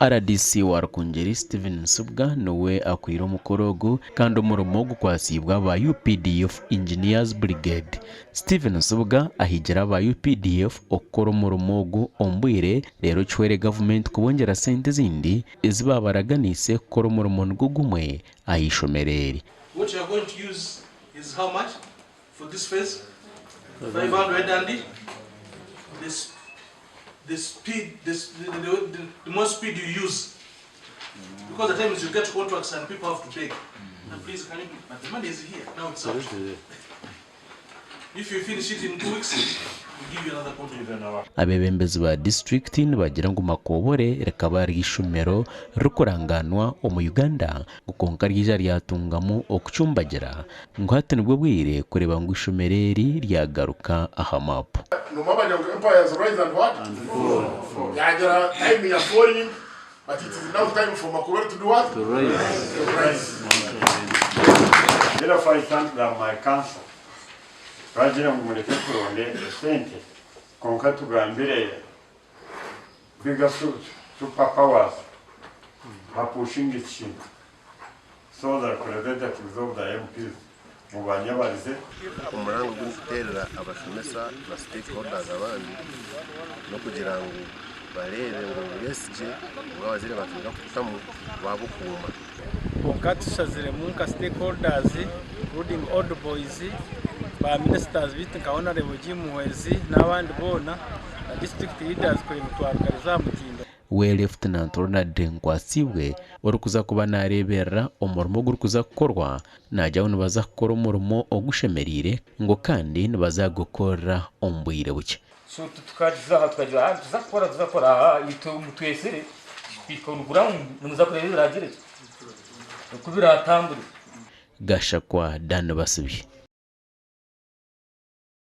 Rdc wa Rukungiri, Stephen Nsibwa niwe akwire omukoro ogu kandi omurimo gukwatsiibwe aba updf Engineers Brigade. Stephen Nsubuga ahigire aba updf okukora omurimo ogu omu bwire reero kihwere gavumenti kubongyera sente ezindi ezi baabaraganiise kukora omurimo nigwo gumwe aha ishomero eri. What you are going to use is how much for this phase? 500 and the, the speed, the, the, the, the more speed you use. Because at times you get contracts and people have to beg. And please, can you, but the money is here, now it's out. If you finish it in 2 weeks, we give you another contract. Abeebembezi ba disiturikiti nibagira ngu Makobore rikaba riri eishomero ririkurangaanwa omu Uganda ngu kwonka ryaija ryatungamu okucumbagira ngu hati nibwo bwire kureeba ngu eishomero eri ryagaruka aha maapu. Nomanya ngu empires rise and what? And fall. Yagera time ya falling, but it is now time for Makerere to do what? To rise. To rise. Therefore, I thank my council. Bagira ngu mureke kuronda esente, konka tugambire bigger super powers bapushinga ekintu so the representatives of the MPs mubanyabarize. Omuranga ogurikuteerera abashomesa na stakeholders abandi n'okugira ngu bareebe ngu obwesigye obu abazaire batunga kutamu babukuuma. Konka tushaziremu nka stakeholders, including old boys, ba ministers bitu nka Honorable Jim Muhwezi n'abandi boona na district leaders, kureba twarugariza aha mutindo. We Lieutenant Ronald Nkwasibwe orikuza kuba nareeberera omurimo ogurikuza kukorwa naagira ngu nibaza kukora omurimo ogushemereire ngu kandi nibaza kugukorera omu bwire bukye. So tukagiza aha tukagira aha tuza kukora, tuza kukora aha itwe mutwesire twika on ground, nimuza kureba ebiragire oku biratambure. Gashakwa Dan Basibye.